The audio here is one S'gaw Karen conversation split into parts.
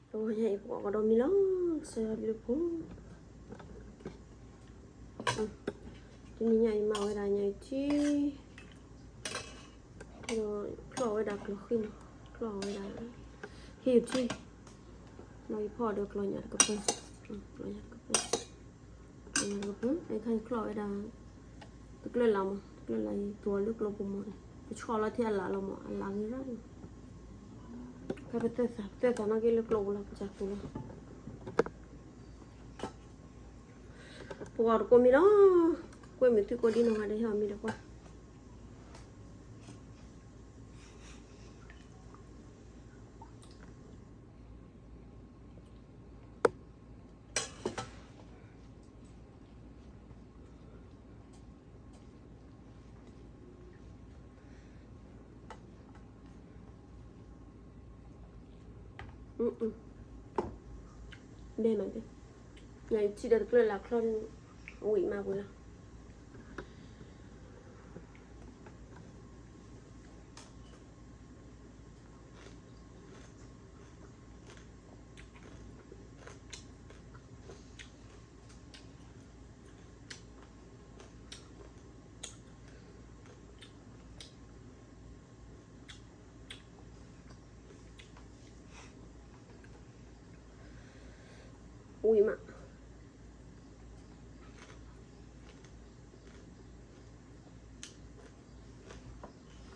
တဂီၤညါအံၤ ပကအိးကဒီးမံလီၤ, ကစၢ်ယွၤဘျုးဖှိၣ်, တနံၤညါအံၤမၤဝဲဒၣ်ညၣ်အုၣ်ထံ, ဒီးချီၣ်ဝဲဒၣ်ကျီၢ်ဃံမး, ချီၣ်ဝဲဒၣ် ဟ့ၣ်အုၣ်ထံ, ဒီးယဖီၣ်ဒီးကျီၢ်ညၣ်တကပၤ, ကျီၢ်ညၣ်တကပၤ, ကျီၢ်ညၣ်တကပၤ, အခါယချီၣ်ဝဲဒၣ် တကျၢၢ်လၢ်မး, တကျၢၢ်လၢ်အံၤ သူၣ်အီၤလၢကျိပူၤမး, ပဆီၣ်လီၤထဲအလၢ်လီၤမး, အလၢ်ဂ့ၤရၣ်န့ၣ်, ဖဲပသၢသၣ် ပသၢသၣ်နီၣ်ဂံၢ်လၢကျိပူၤလီၤ ပစၢ်သူၣ်လီၤ, ပဂီၢ်တကိးမံလီၤ, ကွဲမုာ်သုကိးဒ်နီၢ်ဂၤဒဲး ဟဲအီၤမံဒီးကွၢ် ဘ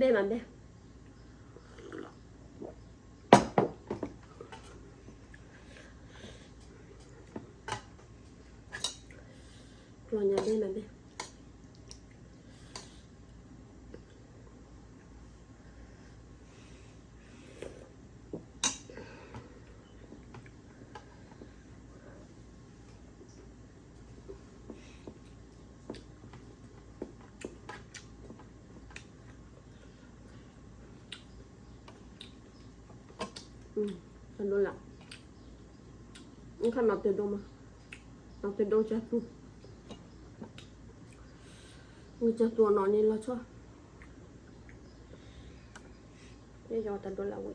ဲမးဘဲ, ညၣ်အုၣ်ထံဒီးတကျၢၢ်လၢ်ချီၣ်န့ၣ် ဝံၤမးဝံၤလီၤ. ဝံၤမး ဘဲမးဘဲ, ကျီၢ်ညၣ်ဘဲမးဘဲ. တဒိလၢ်, အခါနီၢ်တဒိမး, နီၢ်တဒိကၢ်သူ, ကၢ်သူအနီၢ်န့ၣ်လီၤဆီ, ယဲယတဒိလၢ်ဝဲ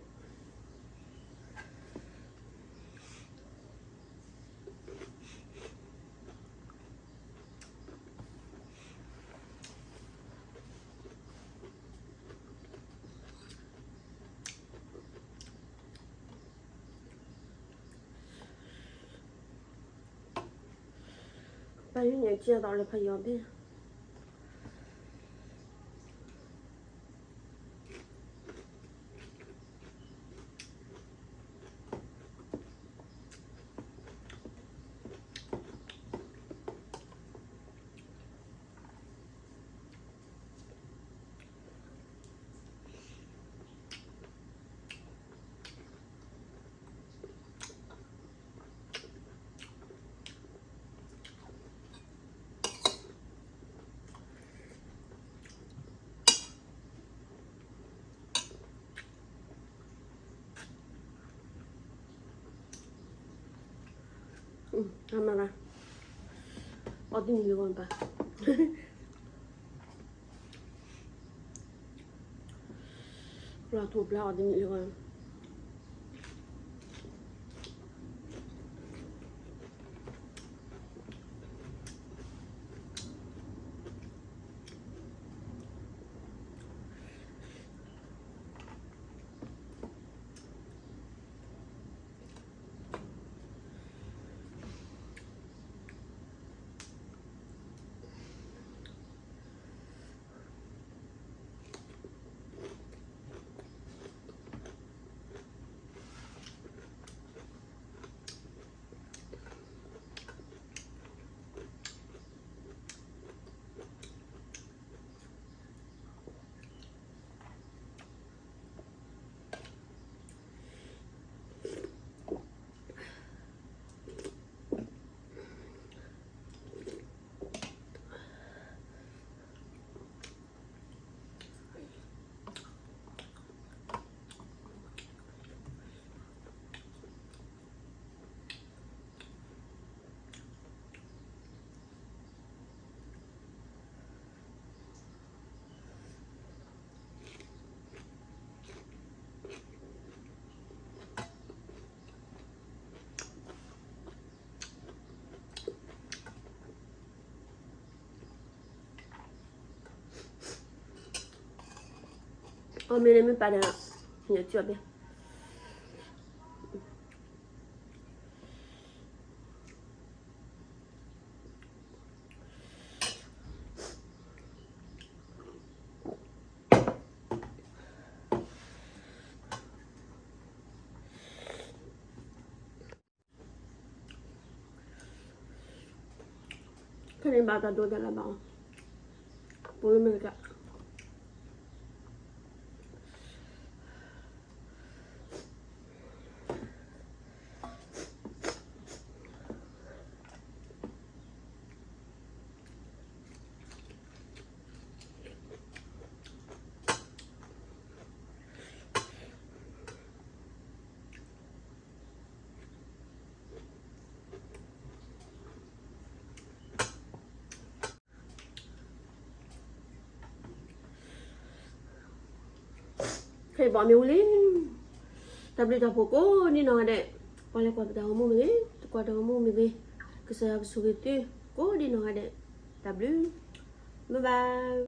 ပၢ်ယညၣ်ကၢ်သိးလၢဖးယီၤဘ့ၣ် အမရၣ်, အီၣ်တမံၤလၢၤဘၣ်, ကျီၢ်ထူၣ်ဘျါအီၣ်တမံၤလၢၤဘၣ်. အီၣ်မ့ၢ်န့ၣ်မ့ၢ်ပာ်ဒီး ယကၠီၣ်ဘဲ ဖဲန့ၣ်ဘၣ်တၢ်ဒိတၢ်လၢဘၣ်အီၤ, ပူၤလၢမ့ၢ်တကး ခဲအံၤဘၣ်မ့ၢ်ဝံၤလံ, တၢ်ဘျုးတၢ်ဖှိၣ်ကိးဒ်နီၢ်ဂၤဒဲး, ပှၤလဲၤကွၢ်ပတၢ်ဂီၤမူမ့ၢ်ဂ့ၤ, တကွၢ်တၢ်ဂီၤမူမ့ၢ်ဂ့ၤ, ကစၢ်ယွၤကဆိၣ်ဂ့ၤသုကိးဒ်နီၢ်ဂၤဒဲး, တၢ်ဘျုး, bye bye.